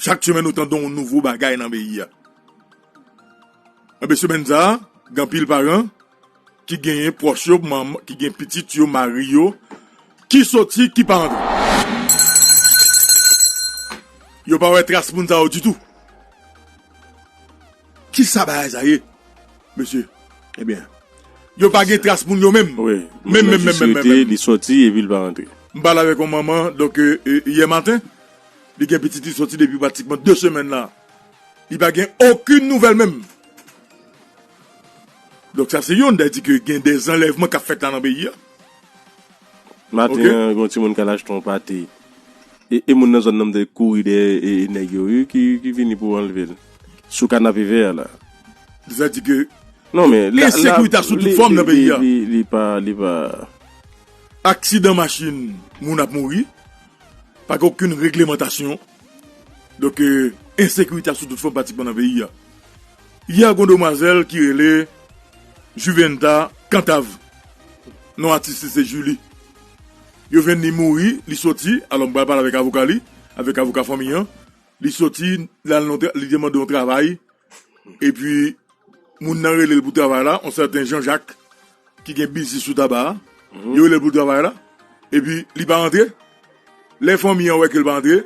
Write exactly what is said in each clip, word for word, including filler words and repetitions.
Chak semèn ou tande yon nouvo bagay nan peyi a. Ebyen, semèn sa a, gen anpil paran ki genyen pwòch yo, manman, ki gen pitit yo, mari yo, ki soti, ki pa antre. Yo pa wè tras moun sa yo ditou. Ki sa bagay sa ye, mesye? Ebyen, yo pa gen tras moun yo menm. Wi. Menm, menm, menm, menm, menm, menm. Li soti epi l pa rantre. M pale avèk yon manman, donk, e, e, yè maten, li gen pitit li soti depi pratikman de semèn la. Li pa gen okenn nouvèl menm. Donk, sa se youn, sa di ke gen de zanlèvman k ap fèt la nan peyi a. Maten an, gen yon timoun k al achte yon pate. E, e moun nan zòn nan te kouri dèyè e, e nèg yo, wi, ki, ki vini pou anlve l. Sou kanape vè a la. Sa di ke non, men la, ensekirite a sou tout fòm nan peyi a. Li, li, li pa, li pa. Aksidan machin, moun ap mouri. Pa gen okenn reglemantasyon. Donk, e, ensekirite a sou tout fòm pratikman nan peyi a. Yè, gen yon demwazèl ki rele Juventa Cantave. Non atis li se Julie. Yo jwenn li mouri, li soti, alò m pral pale avèk avoka li, avèk avoka fanmi an. Li soti, l al nan tra-, li te mande yon travay. Epi, moun nan rele l pou travay la, yon sèten Jean Jacques, ki gen biznis sou taba a. Yo rele l pou travay la. Epi, li pa rantre. Lè fanmi an wè ke l pa rantre,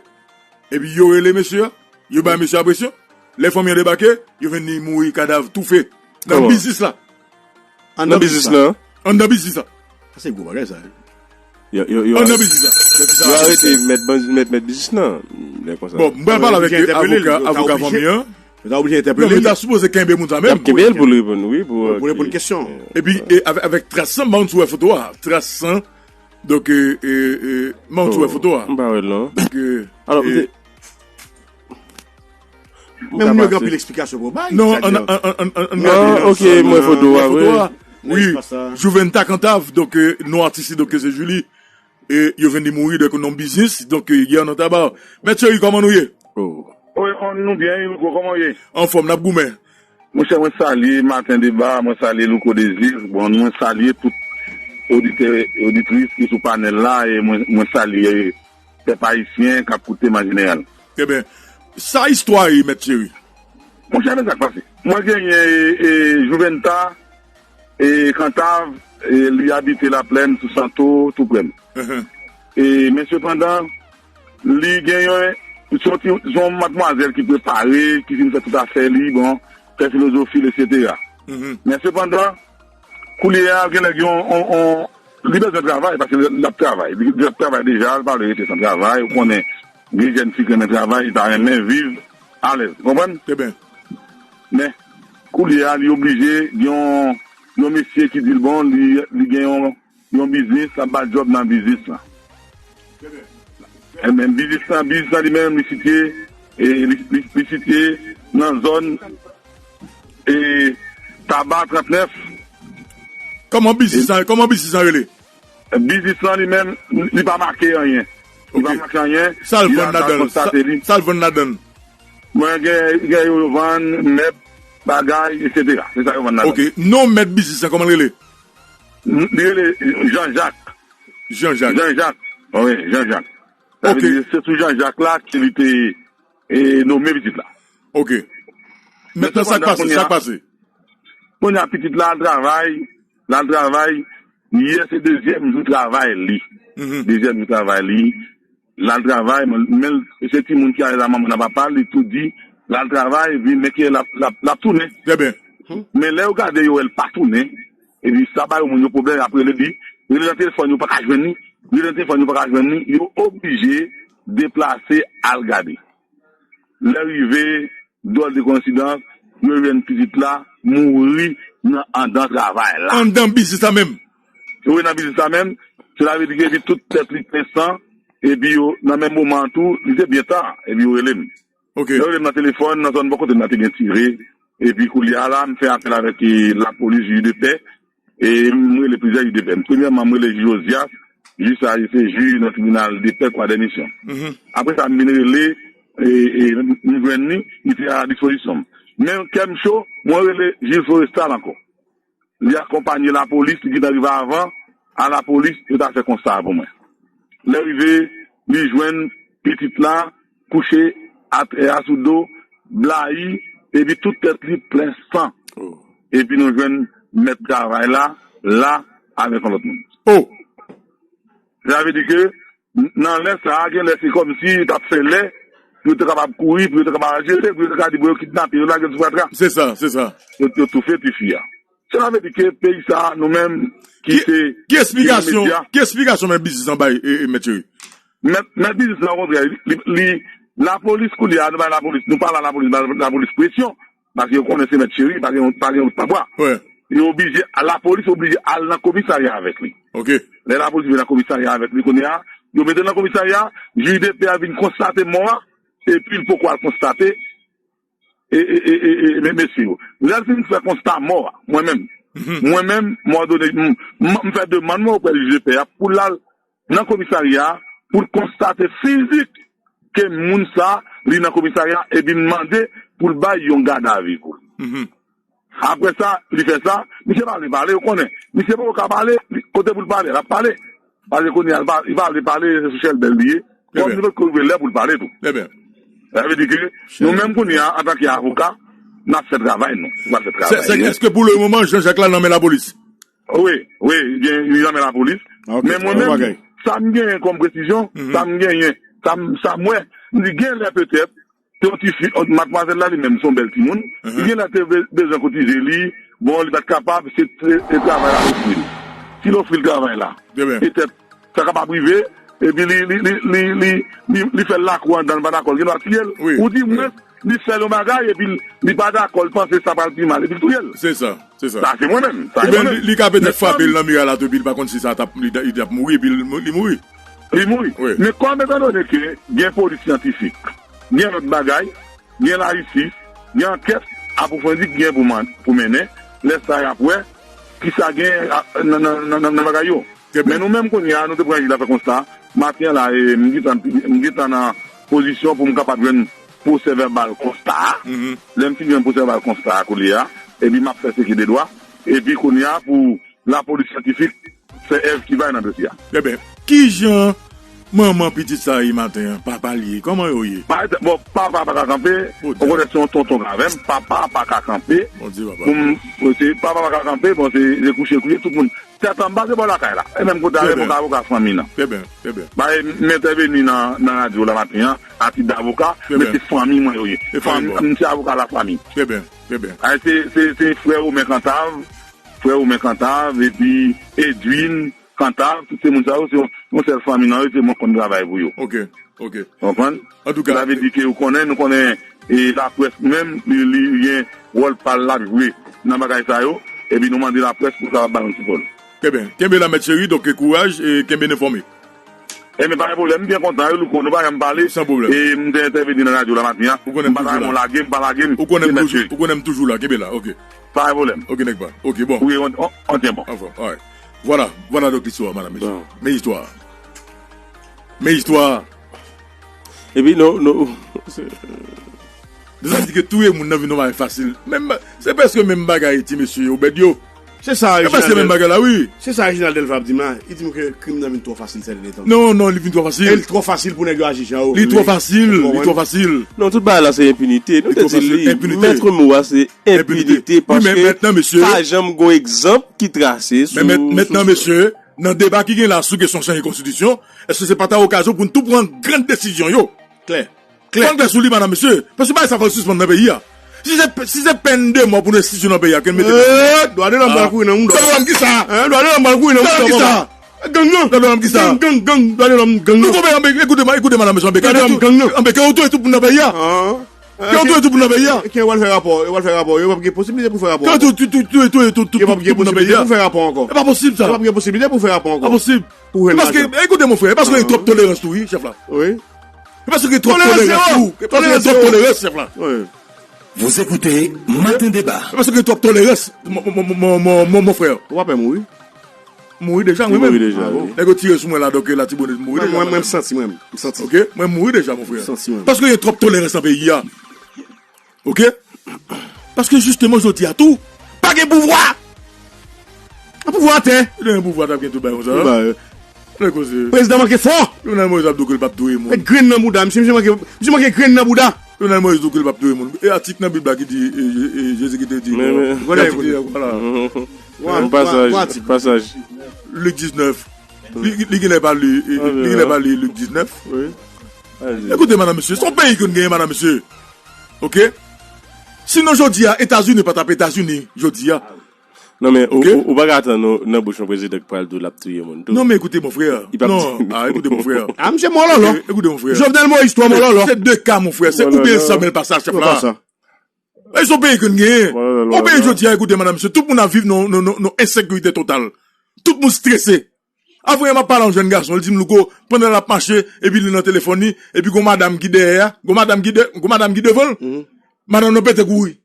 epi yo rele mesye a, yo bay mesye a presyon. Lè fanmi an debake, yo jwenn li mouri, kadav toufe. Nan biznis la. Nan biznis la? Anndan biznis la. Sa se gwo bagay sa. Yo, yo, yo, anndan biznis la. Yo arete mèt, mèt, mèt biznis lan. Lè konsa. Bon, m pral pale avèk avoka, avoka fanmi an. Yo ta oblije entèpele li. Non, men ta sipoze kenbe moun sa menm. Y ap kenbe l pou l reponn, wi, pou, pou reponn kesyon. Epi, e, avèk, avèk tras san, m pa konn si w wè foto a. Tras san. Donk, e, e, e, m pa konn si w wè foto a. M pa wè l, non. Donk, e, alò, e, men moun yo gen anpil eksplikasyon pou bay. Non, an, an, an, an, an, non, ok, m wè foto a, wi. Wi, Juventa Cantave, donk, e, non atis li, donk, se Julie. E yo jwenn li mouri, donk, nan biznis, donk, e, yè nan taba. Mèt Cheri, kòman nou ye? Wi, nou byen, wi, Louko, kòman w ye? Anfòm, n ap goumen. Monchè, mwen salye Maten Deba, mwen salye Louko Dezir, bon, mwen salye tout oditè, oditris ki sou panèl la, e mwen, mwen salye pèp ayisyen k ap koute m an jeneral. Trè byen. Sa istwa ye, Mèt Cheri? Monchè, men sa k pase. Mwen genyen, e, e, Juventa, e, Cantave, e, li abite Laplèn, sou Santo, tou prè m. E, men sepandan, li gen yon, se yon ti, se yon madmwazèl ki prepare, ki fin fè tout afè li, bon, fè filozofi l, etsetera. Men sepandan, koulye a, genlè gen yon, yon, yon, li bezwen travay, paske l ap travay. Li, li ap travay deja, l pa vle rete san travay. Ou konnen, gen jèn fi k renmen travay, li ta renmen viv alèz. Ou konprann? Trè byen. Men, koulye a, li oblije, gen yon, yon mesye ki di l, bon, li, li gen yon, yon biznis, l ap ba l djòb nan biznis lan. Ebyen, biznis lan, biznis lan li menm, li sitiye, e, li, li, li sitiye nan zòn, e, Taba trannèf. Kòman biznis lan, kòman biznis lan rele? Biznis lan li menm, li pa make anyen. Li pa make anyen. Sa l vann ladan l? Sa l vann ladan l? Mwen gen, gen yo, yo vann, mèb, bagay, etsetera. Se sa yo vann ladan l. Ok. Non mèt biznis lan, kòman l rele? Li rele Jean Jacques. Jean Jacques. Jean Jacques. Wi, Jean Jacques. Sa vle di, se sou Jean Jacques la ke li te, e, nome pitit la. Ok. Men mentnan, sa k pase, sa k pase? Kounye a, pitit la al travay, l al travay, yè se dezyèm jou travay li. Dezyèm jou travay li, l al travay, men, men se timoun ki alèz a manman l ak papa l, li tou di, l al travay, epi men ke l ap, l ap, l ap tounen. Trè byen. Men lè yo gade, yo wè l pa tounen, epi sa ba yo moun yo pwoblèm, y ap rele li, rele nan telefòn, yo pa ka jwenn li, rele nan telefòn, yo pa ka jwenn li, yo oblije deplase al gade. Lè rive, dwòl de koyensidans, yo jwenn pitit la mouri nan anndan travay la. Anndan biznis la menm? Wi, nan biznis la menm. Sela vle di ke epi tout tèt li plen san, epi yo, nan menm moman an tou, li te byen ta, epi yo rele m. Ok. Lè yo rele m nan telefòn, nan zòn bò kote m nan te gen tire, epi koulye a la, m fè apèl avèk, e, lapolis, jij de pè, e m rele plizyè jij de pè. Premyèman, m rele jij Josias, jij sa a, li se jij nan tribinal de pè Croix des Missions. Apre sa, m vin rele, e, e, m jwenn li, li te a dispozisyon m. Men kè m cho, mwen rele jij Forestal ankò. Li akonpanye lapolis, li gentan rive avan, a lapolis, yo ta fè konsta a pou mwen. Lè rive, li jwenn pitit la kouche atè a sou do, blayi, epi tout tèt li plen san. Epi nou jwenn mèt travay la, la, avèk yon lòt moun. Sa vle di ke, nan lè sa a, gen lè se kòmsi yo t ap fè lè, pou yo te kapab kouri, pou yo te kapab jete, pou yo te ka di, bon, yo kidnape, yo lage l sou fatra. Se sa, se sa. Yo, yo toufe tifi a. Sela vle di ke peyi sa a, nou menm, ki se ki eksplikasyon, ki eksplikasyon mèt biznis lan bay, e, e, mèt Cheri? Mèt, mèt biznis lan, okontrè, li, li, lapolis kounye a, nou bay lapolis, nou pa la lapolis, bay lapolis presyon, paske yo konnen se mèt Cheri, pa gen, pa gen wout pa bwa. Yo oblije, lapolis oblije al nan komisarya avèk li. Lè lapolis vin nan komisarya avèk li kounye a, yo mete l nan komisarya, jij de pè a vin konstate mò a, epi l poko al konstate, e, e, e, e, e, men, mesye yo. Lè l fin fè konsta mò a, mwen menm, mwen menm, mwen done, m, m, m fè demann mwen oprè jij de pè a pou l al nan komisarya a pou l konstate fizik ke moun sa, li nan komisarya a, epi m mande pou l bay yon gadavi pou l. Apre sa, li fè sa, misye pa vle pale, ou konnen. Misye poko ka pale, li, kote pou l pale, l ap pale. Paske kounye a, li pa, li pa vle pale, se sou chèlbè l li ye. Kòm li potko rive lè pou l pale tou. Sa vle di ke nou menm kounye a, antanke avoka, n ap fè travay nou. Nou pral fè travay nou. Èske pou le moman, Jean Jacques la nan men lapolis? Wi, wi, li nan men lapolis. Men mwen menm, sa m genyen kòm presizyon, sa m genyen, sa m, sa m wè, m di gen lè petèt, se yon ti fi, madmwazèl la li menm, se yon bèl timoun, li gen lè te be-, bezwen kotize li, bon, li pa t kapab, se, se, se travay la ofri l. Si l ofri l travay la, petèt, sa kapab rive, epi li, li, li, li, li, li, li fè l lakou anndan, l pa dakò, l gen dwa tiye l. Ou di mwen, li fè l yon bagay, epi li, li pa dakò, l panse sa pral pi mal, epi l touye l. Se sa, se sa. Sa se mwen menm, sa se mwen menm. Li, li ka petèt frape l nan miray la tou, epi li pa konn si sa t ap, li, li t ap mouri, epi li, li mouri. Li mouri. Men kòm etandone ke gen polis syantifik, gen lòt bagay, gen lajistis, gen ankèt apwofondi ki gen pou man-, pou mennen, lè sa y ap wè kisa gen a, nan, nan, nan, nan, nan bagay yo. Men nou menm kounye a, nou te pran jij la fè konsta, maten an la, e, m gentan, m gentan nan pozisyon pou m kapab jwenn pwosè vèbal konsta a. Lè m fin jwenn pwosè vèbal konsta a kounye a, epi m ap fè seki de dwa, epi kounye a pou lapolis syantifik fè èv ki bay nan dosye a. Ebyen, kijan manman pitit sa ye maten an? Papa l ye? Kòman yo ye? Pa, bon, papa pa ka kanpe, okontrè, se yon tonton k avè m, papa pa ka kanpe. Pou m, se, papa pa ka kanpe, bon, se, se kouche l kouche, tout moun. Tèt anba, se bò lakay la. E menm kote avè m, avoka fanmi nan. Trè byen, trè byen. Ba, e, m entèveni nan, nan radyo la maten an, a tit davoka, men se fanmi mwen yo ye. Fanmi, m se avoka lafanmi. Trè byen, trè byen. A, se, se, se frè Romen Kantav, frè Romen Kantav, epi Edwin Kantav, tout se moun sa yo, se yon, yon sèl fanmi nan yo, se mwen k konn travay pou yo. Ok, ok. Ou konprann? Antouka. Sa vle di ke ou konnen, nou konnen, e, laprès menm, li, li gen wòl pa l l ap jwe nan bagay sa yo, epi nou mande laprès pou kapab ba nou sipò nou. Trè byen. Kenbe la, Mèt Cheri, donk, e, kouraj, e, kenbe n enfòme. Ebyen, pa gen pwoblèm, m byen kontan, wi, Louko, nou pa janm pale. San pwoblèm. E m te entèveni nan radyo la maten an. Ou konnen m toujou la. M pa ta renmen w lage m, pa lage m. Ou konnen m toujou, ou konnen m toujou la, kenbe la, ok. Pa gen pwoblèm. Ok, nèg pa. Ok, bon. Wi, on, on, on tyen bon. Anfòm, alright. Vwala, vwala donk listwa, madam, mesye. Men istwa a. Men istwa a. Epi, nou, nou, se Sa di ke touye moun nan vin yon bagay fasil. Menm ba-, se prèske menm bagay ti mesye Obed yo. Se sa, e prèske menm bagay la, wi. Se sa Reginald Delva ap di m la. Li di m ke krim nan vin twò fasil sèten tan. Non, non, li vin twò fasil. E li twò fasil pou nèg yo aji jan yo vle. Li twò fasil, li twò fasil. Non, tout bagay la se enpinite. Nou te di li, mèt mo a se enpinite, paske pa janm gon egzanp ki trase sou, men mentnan, mesye, nan deba ki gen la sou kesyon chanje konstitisyon, èske se pa ta okazyon pou n tou pran gran desizyon yo? Klè. Klè. Fò n klè sou li, madam, mesye. Paske bagay sa fò l sispann nan peyi a. Si se, si se pèn de mò pou nou enstitye nan peyi a, ke n mete. Dwa de lòm pral kouri nan mouda. Dwa de lòm kisa? Dwa de lòm pral kouri nan mouda. Dwa de lòm kisa? Gang nan. Dwa de lòm kisa? Gang, gang, gang. Dwa de lòm gang nan. Nou konprann, anben, ekoute, ma-, ekoute, madam, mesye, anben, ke yo touye tout moun nan peyi a. Ke yo touye tout moun nan peyi a. Ke yo pral fè rapò, yo pral fè rapò, yo p ap gen posiblite pou fè rapò. Ke yo touye, touye, touye, touye tout, tout, tout moun nan peyi a. Yo p ap gen posiblite pou fè rapò ankò. E pa posib sa. Yo p ap gen posiblite pou fè rapò ankò. Pa posib. Pou jwenn lajan. E paske, ekoute, mon frè, e paske gen twòp tolerans tou, wi, chèf la. Wi. E paske gen twòp tolerans tou. E paske gen twòp tolerans, chèf la. Wi. Vous écoutez Matin Débat. E paske gen twòp tolerans, mon, mon, mon frè. Ou pa pè mouri? Mouri deja, mwen menm. Mouri deja, wi. Nèg yo tire sou mwen la, donk, Latibonit mouri deja. Mwen, mwen, mwen, m santi, mwen. M santi. Ok? Mwen mouri deja, mon frè. M santi, mwen. Paske gen twòp tolerans nan peyi a. Ok? Paske jisteman, jodi a tou, pa gen pouvwa. Pouvwa atè. Si te gen pouvwa, t ap gen tout bagay konsa. Tout bagay. Lè koze. Prezidan manke fò. Jovenel Moïse ap di w ke l p ap touye moun. Met grenn nan bouda misye, misye manke, misye manke grenn nan bouda. Jovenel Moïse di w ke l p ap touye moun. E atik nan Bib la ki di, e, Je- e, Jezi ki te di, men, men, atik ki te di, vwala. Yon pasaj, yon pasaj. Lik diznèf. Li, li genlè pa li, li genlè pa li Lik diznèf. Wi. Ekoute, madanm, mesye, se yon peyi ke n genyen, madanm, mesye. Oke? Sinon, jodi a, Etazini pa t ap Etazini, jodi a. Non, men, ou, ou, ou pa ka atann ou nan bouch yon prezidan ki pral di w l ap touye moun tou. Non, men ekoute, mon frè. Non, ah, ekoute, mon frè. Ah, misye mòlòlò. Ekoute, mon frè. Jovenel Moïse twò mòlòlò. Se de ka, mon frè. Se oubyen sa, men l pa sa, chèf la. E se yon peyi ke n genyen. Yon peyi jodi a, ekoute, madanm, mesye, tout moun ap viv nan, nan, nan, nan ensekirite total. Tout moun strese. Avanyè m ap pale a yon jèn gason, li di m, Louko, pandan l ap mache, epi li nan telefòn li, epi gon madanm ki dèyè a, gon madanm ki dè, gon madanm ki devan l. Madanm nan pete kouri.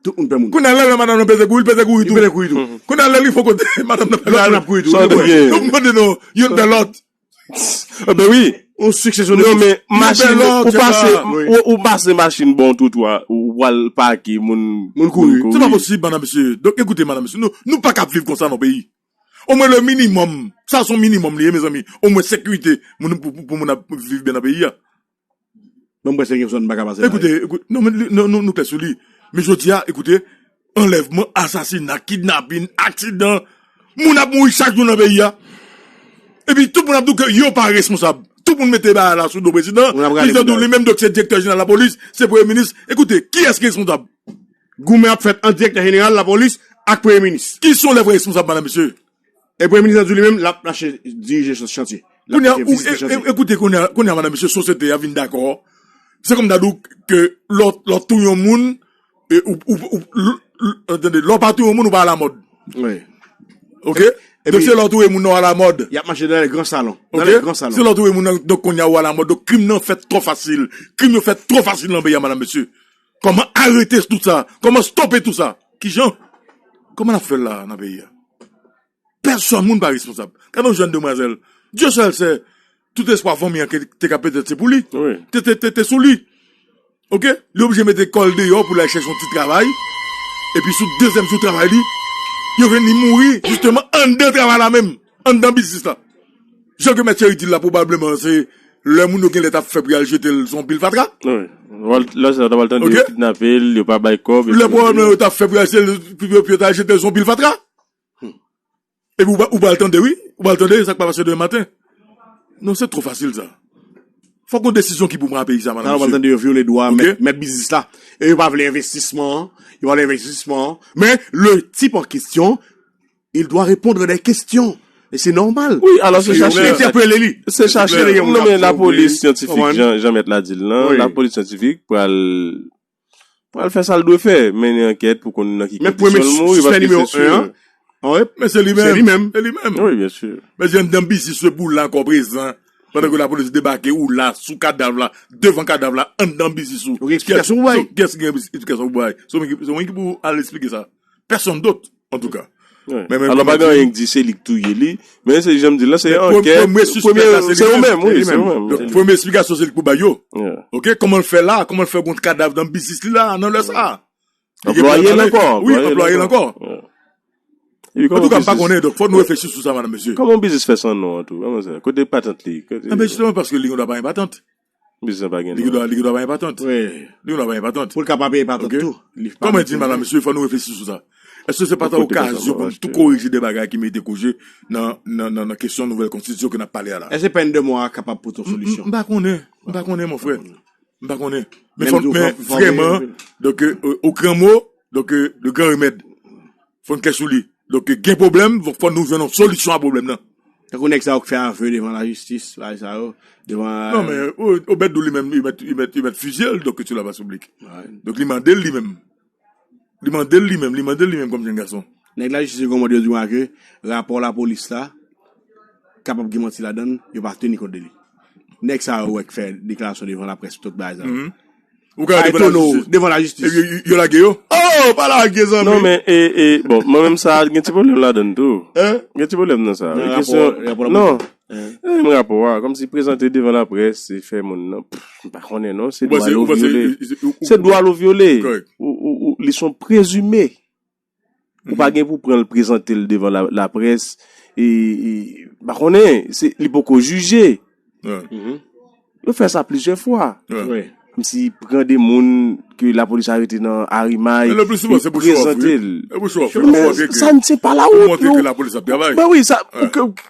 Tout moun pè moun. Kounye a, lè madanm nan pete kouri, li pete kouri tou. Li pete kouri tou. Kounye a, lè li fon kote, madanm nan pete kouri tou. Lòt moun ap kouri tou. Sa w te gen? Nou mande non, youn pè lòt. Enben wi. Yon siksesyonè. Non, men machin, ou pase, ou, ou pase machin bò yon twotwa, ou pral pake, moun, moun kouri. Se pa posib, madanm, mesye. Donk, ekoute, madanm, mesye, nou, nou pa ka ap viv konsa nan peyi. Omwen le minimòm, sa se yon minimòm li ye, mezanmi. Omwen sekirite, moun, pou, pou, pou moun ap viv byen nan peyi a. Ban m prèske gen zòn m pa ka pase la. Ekoute, ekoute, non, men li- non, nou, nou klè sou li. Men jodi a, ekoute, anlèvman, asasina, kidnapin, aksidan, moun ap mouri chak jou nan peyi a. Epi tout moun ap di w ke yo pa responsab. Tout moun mete bagay la sou do prezidan. Prezidan di w li menm, donk se direktè jeneral lapolis, se premye minis. Ekoute, kiyès ki responsab? Goumen ap fèt ant direktè jeneral lapolis ak premye minis. Ki se yon lè vrè responsab, madanm, mesye? E premye minis la di w li menm, l ap mache dirije chan- chantye. L ap Kounye a, mache ou- vizite e- chantye. e- ekoute, kounye a, kounye a, madanm, mesye, sosyete a vin dakò. Se kòm ta di w ke lè w, lè w touye yon moun, e, ou, ou, ou, l- l- tande, lè w pa touye yon moun, ou pa alamòd. Wi. Oke? Epi- Donk, se lè w touye moun nan w alamòd. Y ap mache nan lè gran salon. Nan lè gran salon. Se lè w touye moun nan, donk, kounye a ou alamòd. Donk, krim nan fèt twò fasil. Krim yo fèt twò fasil nan peyi a, madanm, mesye. Kòman arete tout sa? Kòman stope tout sa? Kijan? Kòman n ap fè l la nan peyi a? Pèsòn moun pa responsab. Gade yon jèn demwazèl. Dieu seul sait, tout espwa fanmi an ke- te ka petèt se pou li. Wi. Te, te, te, te sou li. Oke? Li oblije mete kò l deyò pou l al chèche yon ti travay. Epi sou dezyèm jou travay li, yo jwenn li mouri, jisteman, anndan travay la menm. Anndan biznis la. Jan ke mèt Cheri di l la, pwobableman, se lè moun yo genlè t ap fè pou y al jete l sou yon pil fatra. Wi. Lè sa, yo t ap al tande yo kidnape l, yo pa bay kòb, yo pwoblèm yo t ap fè pou y al jete l, pou yo, pou yo t al jete l sou yon pil fatra. Epi ou pa- ou pral tande, wi. Ou pral tande, sa k pa pase demen maten. Non, se twò fasil, sa. Fòk gon desizyon ki pou pran peyi sa, madanm, mesye. Ou pral tande yo vyole dwa mèt, mèt biznis la. E yo pa vle envestisman an. Yo pa vle envestisman an. Men, le type en question, il doit répondre des questions. E se nòmal. Wi, alò se chache. Entèpele li. Se chache. Non, men lapolis syantifik, jan, jan mèt la di l lan, lapolis syantifik pral pral fè sa l dwe fè, mennen ankèt pou konn nan ki kondisyon l mouri, paske se si. Men se li menm. Se li menm. Se li menm. Wi, byen si. Men se anndan biznis yo pou l la ankò prezan, pandan ke lapolis debake, ou la, sou kadav la, devan kadav la, anndan biznis ou. Ou gen eksplikasyon pou bay? Kiyès ki gen eksplikasyon pou bay? Se mwen ki, se mwen ki pou al eksplike sa. Pèsonn dòt. Antouka. Alò, pa gen anyen ki di se li k touye li, men se jan m di l lan, se ankèt. Premye sispèk la, se li menm. Se ou menm, wi, se ou menm. Donk, premye eksplikasyon, se li k pou bay yo. Oke, kòman l fè la? Kòman l fè gon kadav nan biznis li la, nan lè sa? Anplwaye l ankò. Wi, anplwaye l ankò. Antouka, m pa konnen, donk, fò nou reflechi sou sa, madanm, mesye. Kòman yon biznis fè san non an tou? Kòman sa? Kote patant li? Enben, jisteman, paske li gen dwa pa gen patant. Biznis lan pa gen non. Li gen dwa, li gen dwa pa gen patant. Wi. Li gen dwa pa gen patant. Pou l ka pa peye patant tou. Kòman di, madanm, mesye, fò nou reflechi sou sa. Èske se pa ta okazyon pou n tou korije de bagay ki merite korije nan, nan, nan, nan kesyon nouvèl konstitisyon ke n ap pale a la? Èske pèn de mò a kapab pote yon solisyon? M pa konnen. M pa konnen, mon frè. M pa konnen. Men fò, men vrèman, donk, euh, au grand mot, donk, euh, le grand remède. Fò n klè sou li. Donk, gen pwoblèm, fò nou jwenn yon solisyon a pwoblèm nan. Tankou nèg sa yo k fè avyo devan lajistis, bagay sa yo, devan. Non, men, o, Obed di w li menm, li mèt, li mèt, li mèt fizye l, donk, sou la plas piblik. Donk, li mande l li menm. Li mande l li menm, li mande l li menm kòm jèn gason. Nèg lajistis yo kòmande yo di mwen ke rapò lapolis la kapab gen manti ladan l, yo pa teni kont de li. Nèg sa yo wè k fè deklarasyon devan laprès, tout bagay sa yo. Ou ka devan lajistis. Devan lajistis. Epi yo, yo lage yo? Oh, pa lage, zanmi. Non, men, e, e, bon, mwen menm sa, gen ti pwoblèm ladan l tou. Gen ti pwoblèm nan sa. Nan rapò, rapò lapolis. Non. E menm rapò a, kòmsi prezante devan laprès, se fè moun nan, pff, m pa konnen non, se dwa l ou vyole. Se dwa l ou vyole. Ou, ou, ou, li se yon prezime. Ou pa gen pou pran l prezante l devan la, laprès, e, e, pa konnen, se, li poko jije. Yo fè sa plizyè fwa. Kòmsi pran de moun ke lapolis arete nan Arimay, e prezante l. Men sa n se pa la wot, non. Ben wi, sa,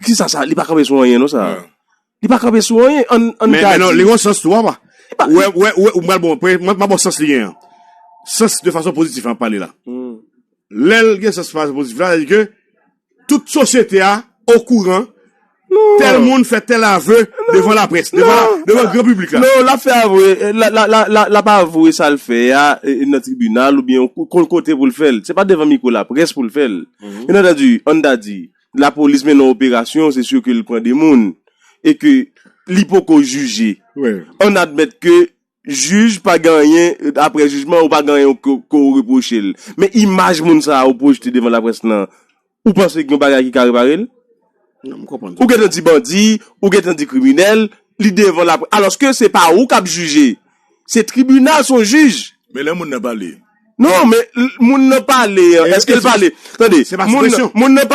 kisa sa, li pa kanpe sou anyen, non, sa. Li pa kanpe sou anyen, an, an ta di. Men non, li gen sans tou, papa. Ou wè, ou wè, ou wè, ou pral bon, mwen, mwen, mwen bon sans li gen an. Sans de fason pozitif, an pale la. Lè l gen sans fason pozitif la, sa vle di ke tout sosyete a okouran tèl moun fè tèl avè devan laprès, devan, devan gran piblik la. Non, l ap fè avwe, l ap avwe sa l fè a nan tribinal oubyen yon kote pou l fè l. Se pa devan mikwo laprès pou l fè l. Byen antandi, an ta di, lapolis mennen yon operasyon, se si ke l pran de moun e ke li poko jije. An admèt ke jij pa gen anyen, apre jijman, ou pa gen anyen ke w repwoche l. Men imaj moun sa a ou pwojte devan laprès lan, ou panse gen yon bagay ki ka repare l? Ou gentan di bandi, ou gentan di kriminèl, li devan laprès. Alòske se pa ou k ap jije. Se tribinal, se yon jij. Men lè moun nan pale. Non, men moun nan pale an, èske l pale? Tande, moun nan